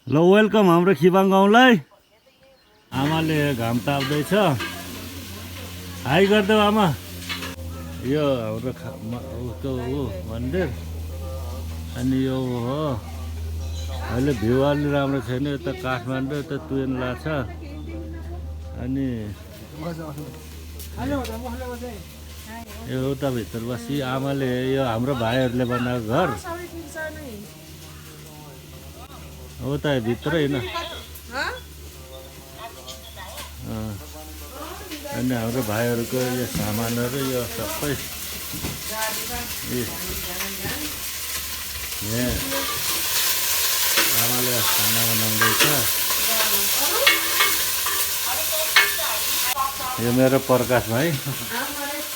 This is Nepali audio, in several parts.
ल वेलकम हाम्रो खिबाङ गाउँलाई। आमाले घाम ताप्दैछ। हाई गरिदेऊ आमा। यो हाम्रो मन्दिर अनि यो हो अहिले भ्यू अलि राम्रो छैन। यता काठमाडौँ यता तुयन लाग्छ अनि यो उता भित्र बसी आमाले यो हाम्रो भाइहरूले बनाएको घर हो त भित्र होइन। अनि हाम्रो भाइहरूको यो सामानहरू यो सबै यहाँ आमाले खाना बनाउँदैछ। यो मेरो प्रकाश भाइ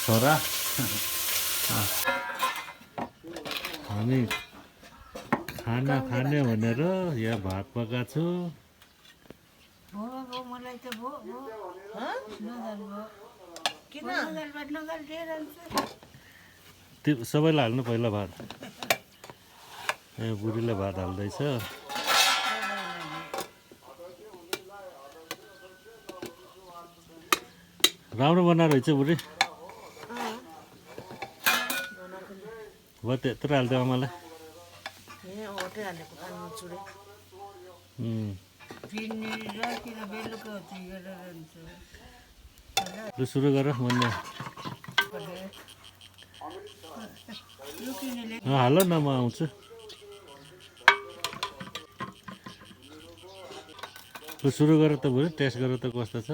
छोरा। हामी खाना खाने भनेर यहाँ भात पकाएको छु। सबैलाई हाल्नु पहिला भात। यहाँ बुढीले भात हाल्दैछ। राम्रो बनाएर रहेछ बुढी। भयो त्यत्रो हालिदियो आमालाई। लु सुरु गर भन्ने हाल न म आउँछु। लु सुरु गर त बुढी टेस्ट गर त कस्तो छ।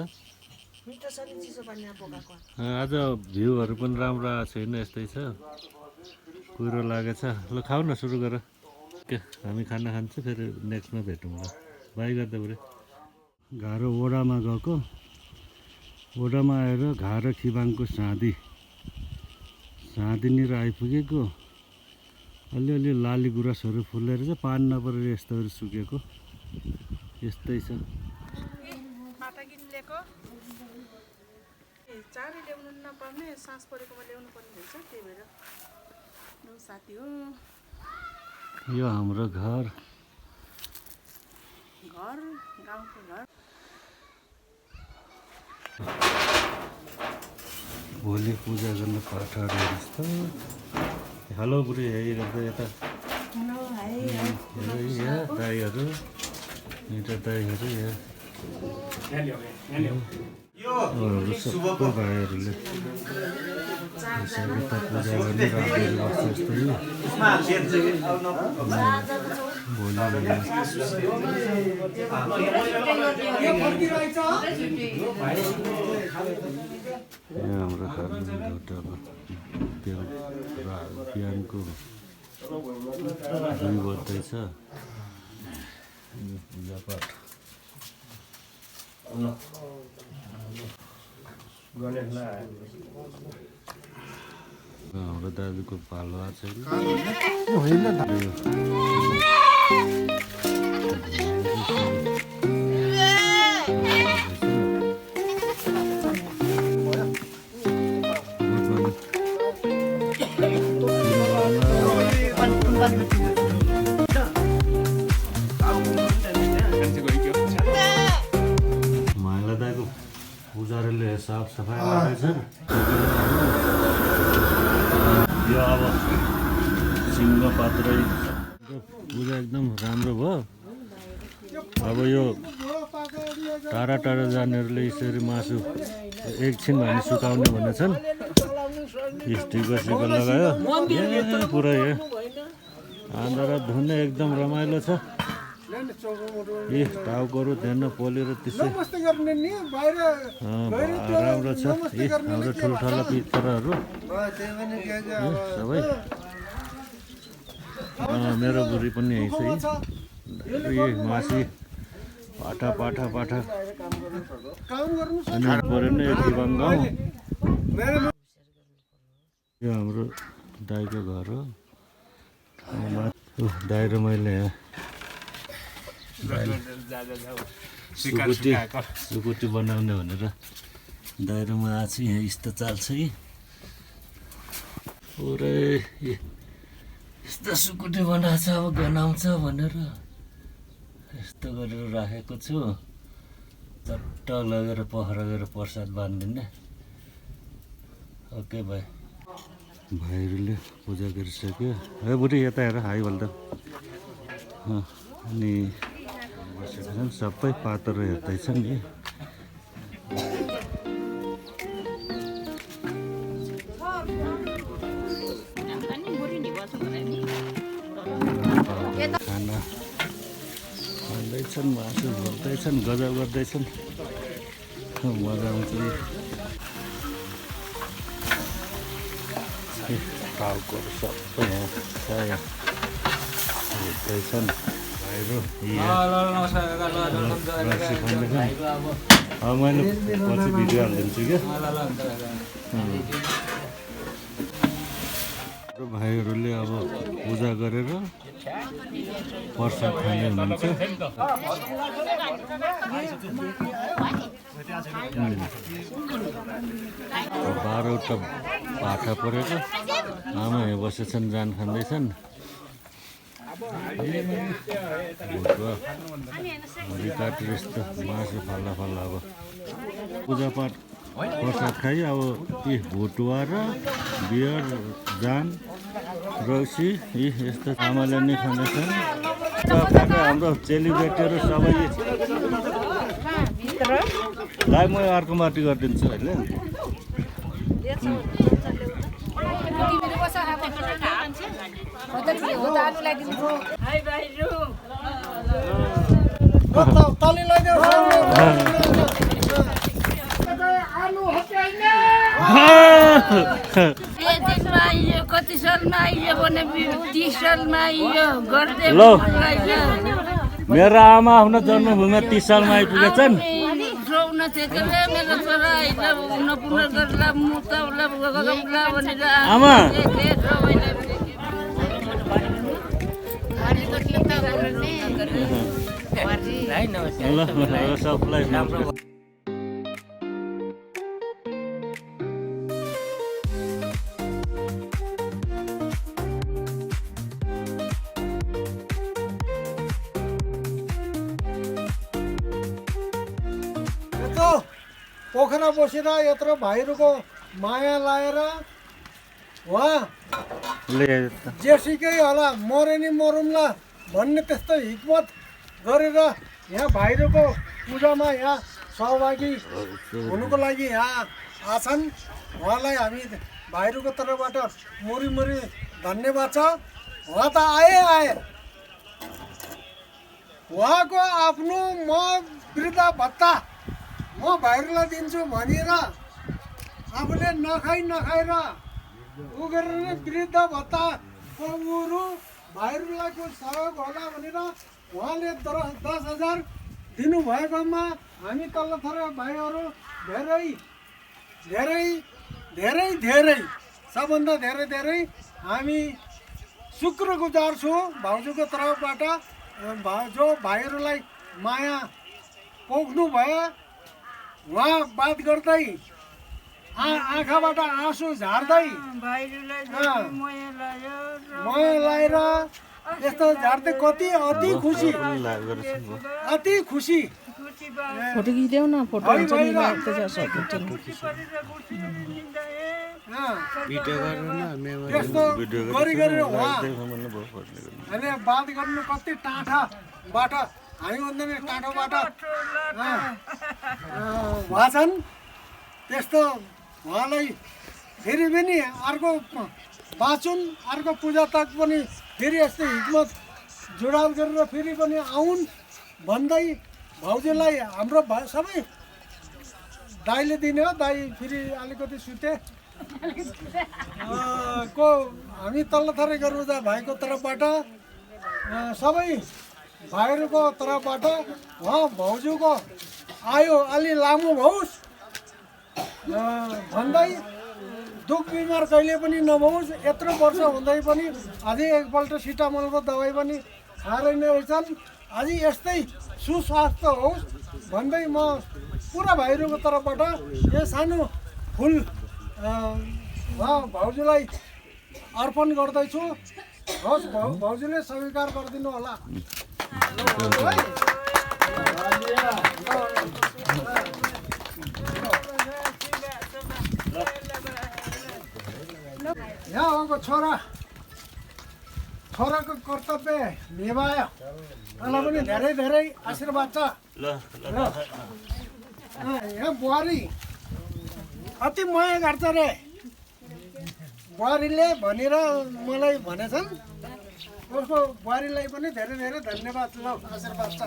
आज भ्यूहरू पनि राम्रो आएको छैन यस्तै छ कुहिरो लागेछ। ल खाऊ न सुरु गर। के हामी खाना खान्छौँ फेरि नेक्स्टमा भेटौँ ल। बाई गर्दा बुढी। घारो ओडामा गएको। ओडामा आएर घारो खिबाङको साँधीनिर आइपुगेको। अलिअलि लाली गुराँसहरू फुलेर चाहिँ पानी नपरेर यस्तोहरू सुकेको यस्तै छ। चाँडै ल्याउनु नपर्ने सास परेकोमा ल्याउनु पर्ने हुन्छ त्यही भएर साथी हो। यो हाम्रो घर गाउँको घर। भोलि पूजा गर्न पाठहरू हुन्छ। हेलो बुढी यही गर्दा यता यहाँ दाईहरू मिठो दाईहरू यहाँ सबै भाइहरूले यता पूजा गर्ने रातहरू बस्छ जस्तो यो यहाँ हाम्रो घरमा एउटा बिहानको 2 बज्दैछ। पूजापाठ हाम्रो दाजुको पालो आएको माइला दाईको पुजारीले साफ सफाइ गर्दैछन्। यो अब सिंह पात्रै पूजा एकदम राम्रो भयो। अब यो टाढा टाढा जानेहरूले यसरी मासु एकछिन भए सुकाउने भनेछन्। स्टिकर सिकर लगायो पुरै आँधा धुने एकदम रमाइलो छ। टाउकोहरू धेर्न पोलेर त्यसै राम्रो छ। हाम्रो ठुल्ठुला पितरहरू सबै मेरो बुढी पनि यही छ। मासी पाठा पाठा पाठा अनि पऱ्यो नि खिबाङ गाउँ। यो हाम्रो दाईको घर हो। दाई र मैले सुकुटी बनाउने भनेर दाई र म आएको छु। यहाँ यस्तो चाल्छ कि पुरै यस्तो सुकुटी बनाएको छ। अब गनाउँछ भनेर यस्तो गरेर राखेको छु चट्ट लगेर पोखरा गएर प्रसाद बाँधिदिने ओके भाइ भाइहरूले पूजा गरिसक्यो है बुढी यता हेर हाई भन्छ अनि बसेका छन् सबै पातहरू हेर्दैछन् नि खाना खाँदैछन् मासु भर्दैछन् गजब गर्दैछन् मजा आउँछ टाउकोहरू सबै यहाँ हेर्दैछन् भाइहरू मैले पछि भिडियो हालिदिन्छु क्या भाइहरूले अब पूजा गरेर प्रसाद खाने हुनुहुन्छ 12वटा भाटा परेको आमा यहाँ बसेछन् जान खाँदैछन् भुँडी काटेर यस्तो मासु फाल्दा फाल्दा अब पूजापाठ प्रसाद खाइ अब यी भुटुवा र बियर जान रौसी यी यस्तो आमाले नै खाँदैछन् हाम्रो चेलीबेटीहरू सबै लाई म अर्को माटी गरिदिन्छु होइन कति सालमा आइयो भने 30 सालमा आइयो गर्दै ल मेरो आमा आफ्नो जन्मभूमिमा 30 सालमा आइपुगेछन् आमा ल सबलाई पोखरा बसेर यत्रो भाइहरूको माया लाएर उहाँ जेसुकै होला मरे नि मरौँला भन्ने त्यस्तो हिक्मत गरेर यहाँ भाइहरूको पूजामा यहाँ सहभागी हुनुको लागि यहाँ आछन् उहाँलाई हामी भाइहरूको तर्फबाट मुरी धन्यवाद छ उहाँ त आए उहाँको आफ्नो म वृद्ध भत्ता म भाइहरूलाई दिन्छु भनेर आफूले नखाएर उ गरेर वृद्ध भत्ताको उहरू भाइहरूलाई सहयोग होला भनेर उहाँले 10,000 दिनुभएकोमा हामी तल्लो थर भाइहरू धेरै सबभन्दा धेरै हामी शुक्रगुजार छौँ भाउजूको तर्फबाट जो भाइहरूलाई माया पोख्नु भयो उहाँ बात गर्दै आँखाबाट आँसु झार्दै माया लाएर यस्तो झार्दै अति खुसी फोटो खिचिदेऊ न फोटो हुन्छ नि यस्तो गरी उहाँ अनि बात गर्नु कति टाढाबाट हामी भन्दैन टाढोबाट उहाँ छन् त्यस्तो उहाँलाई फेरि पनि अर्को बाँचुन् अर्को पूजा तक पनि फेरि यस्तो हिक्मत जुडाल गरेर फेरि पनि आउन् भन्दै भाउजूलाई हाम्रो सबै दाइले दिने हो दाइ फेरि अलिकति सुते को हामी तल्लो थरी गरुजा भाइको तर्फबाट सबै भाइहरूको तर्फबाट उहाँ भाउजूको आयो अलि लामो होस् भन्दै दुख बिमार कहिले पनि नहोस् यत्रो वर्ष हुँदै पनि अझै एकपल्ट सिटामोलको दबाई पनि खाएर नै रहेछन् अझै यस्तै सुस्वास्थ्य होस् भन्दै म पुरा भाइहरूको तर्फबाट यो सानो फुल भाउजूलाई अर्पण गर्दैछु होस् भाउजूले स्वीकार गरिदिनु होला छोराको कर्तव्य निभायो। मलाई पनि धेरै धेरै आशीर्वाद छ। ल यहाँ बुहारी अति माया गर्छ रे। बुहारीले भनेर मलाई भनेछन्। उसको बुहारीलाई पनि धेरै धेरै धन्यवाद। ल आशीर्वाद छ।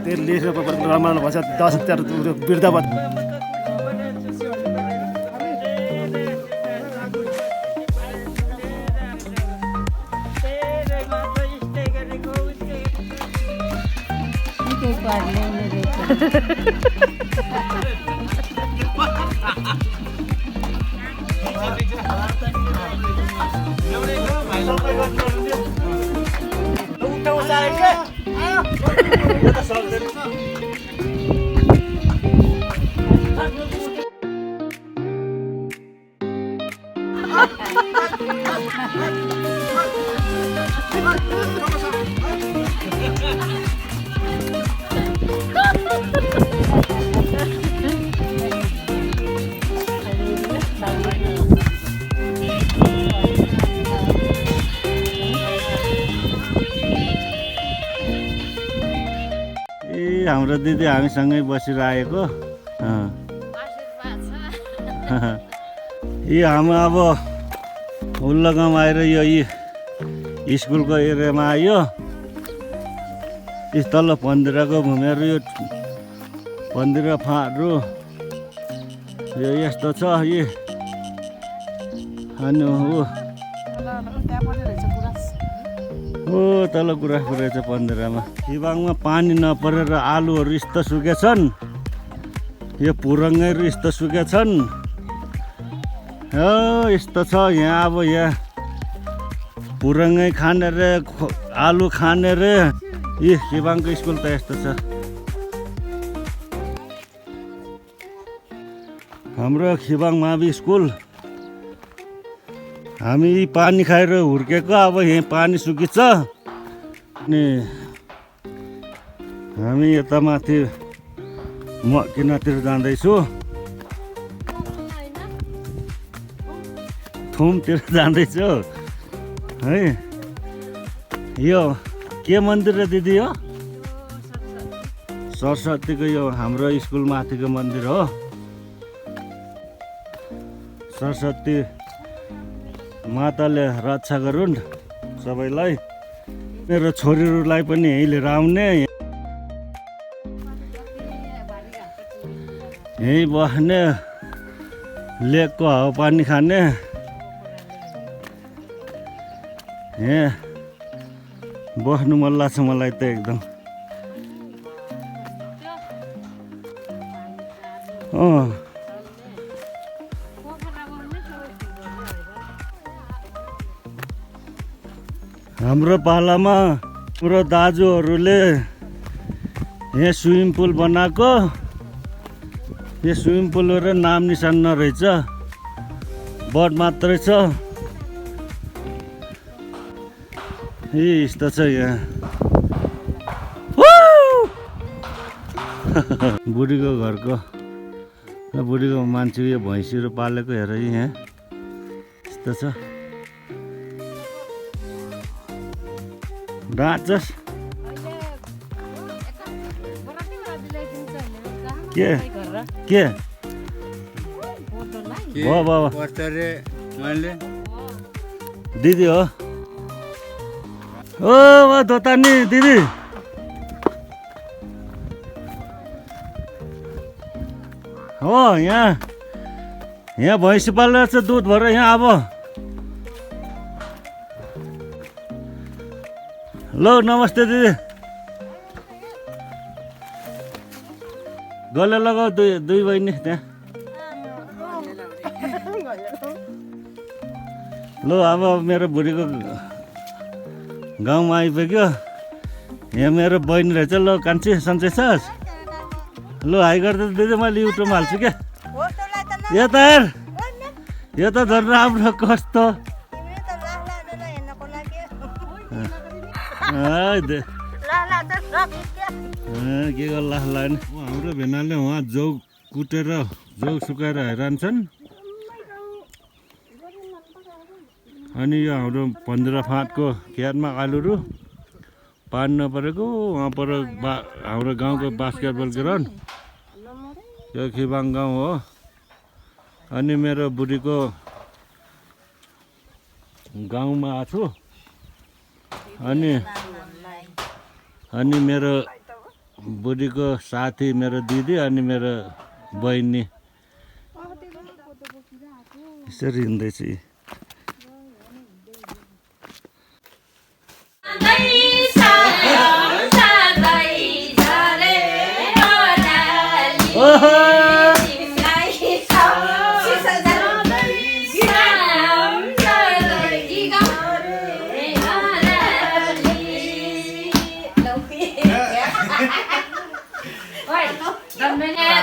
त्यसले रमाइलो भन्छ 10 हप्ता वृद्धावत हाम्रो दिदी हामीसँगै बसेर आएको यी हामी अब हुल्ला गाउँ आएर यो स्कुलको एरियामा आयो। तल पन्दिराको भूमिहरू यो पन्दिरा फाँटहरू यो यस्तो छ। यी अनि हो तल गुराँस रहेछ पन्दिरामा। खिबाङमा पानी नपरेर आलुहरू यस्तो सुकेछन्। यो पुरङ्गैहरू यस्तो सुकेछन्। हो यस्तो छ यहाँ। अब यहाँ पुरङ्गै खाने रे आलु खाने रे। यी खिबाङको स्कुल त यस्तो छ। हाम्रो खिबाङ मावि स्कुल हामी पानी खाएर हुर्केको। अब यहीँ पानी सुकिन्छ अनि हामी यता माथि म किनातिर जाँदैछु। थुमतिर जाँदैछु है। यो के मन्दिर रे दिदी हो? सरस्वतीको यो हाम्रो स्कुल माथिको मन्दिर हो। सरस्वती माताले रक्षा गरून् सबैलाई। मेरो छोरीहरूलाई पनि यहीँ लिएर आउने, यहीँ बस्ने, लेकको हावापानी खाने। यहाँ बस्नु मन लाग्छ मलाई त एकदम। हाम्रो पालामा पुरो दाजुहरूले यहाँ स्विमिङ पुल बनाएको। यो स्विमिङ पुलहरू नाम निशान नरहेछ, बोर्ड मात्रै छ। यस्तो छ यहाँ। बुढीको घरको बुढीको मान्छेको यो भैँसीहरू पालेको हेर यहाँ यस्तो छ। डाँचस के के हो बाबा? दिदी हो। ओ दोतानी दिदी हो यहाँ भैँसी पालेर चाहिँ दुध भएर यहाँ अब ल नमस्ते दिदी गले लगाऊ दुई बहिनी त्यहाँ ल अब मेरो बुढीको गाउँमा आइपुग्यो यहाँ मेरो बहिनी रहेछ ल कान्छी सन्चै छस् ल हाई गर्दा दिदी मैले युट्युबमा हाल्छु क्या यो त झन् राम्रो कस्तो के गर्ला लाग्ने हाम्रो भेनाले उहाँ जौ कुटेर जौ सुकाएर हैरान्छन् अनि यो हाम्रो 15 फाँटको खेतमा आलुहरू पानी नपरेको वहाँ पर हाम्रो गाउँको बास्केटबल ग्राउन्ड यो खिबाङ गाउँ हो अनि मेरो बुढीको गाउँमा आएको छु अनि मेरो बुढीको साथी मेरो दिदी अनि मेरो बहिनी यसरी हिँड्दैछु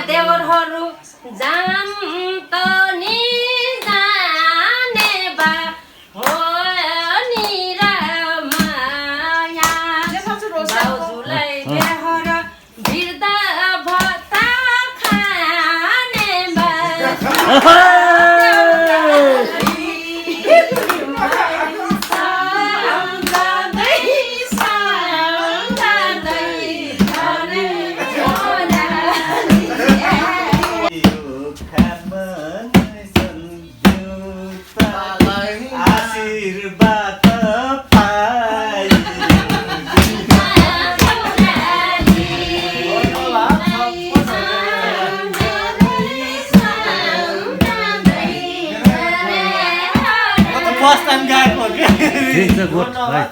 देवरहरू जाम त नि जाने बा हो नि रामाया बाउजुलाई बेहोर बिर्दा भत्ता खाने बा ठीक छ गोठ भाइ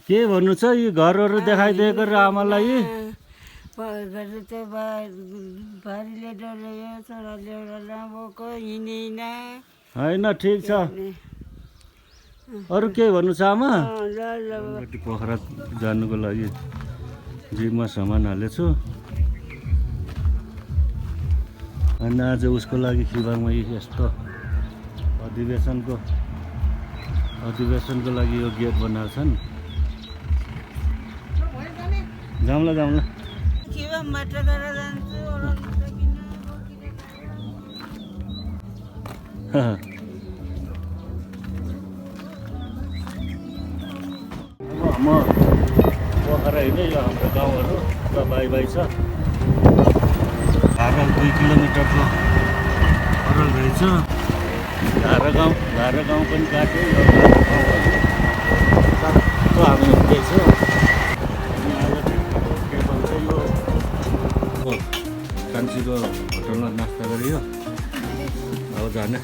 के भन्नु छ यी घरहरू देखाइदिएको र आमालाई होइन ठिक छ अरू के भन्नु छ आमा पोखरा जानुको लागि जिममा सामान हालेछु अनि आज उसको लागि खिबाङमा यस्तो अधिवेशनको लागि यो गेट बनाएको छन् जाउँला म पोखरा होइन यो हाम्रो गाउँहरू त बाई छ धारा 2 किलोमिटरको परल रहेछ धारा गाउँ पनि काट्यो यो हामी हुँदैछ अनि आज के भन्छ यो कान्छीको होटलमा नास्ता गरियो अब जाने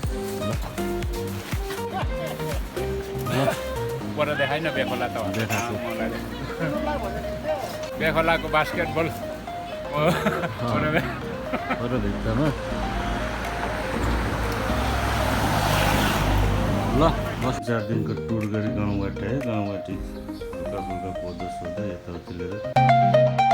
पर देखाइन बेखोला त बेखोलाको बास्केटबल भित्तामा ल 4 दिनको टुर गरी गाउँबाट हल्का फुल्का कोदो सोधो यताउति लिएर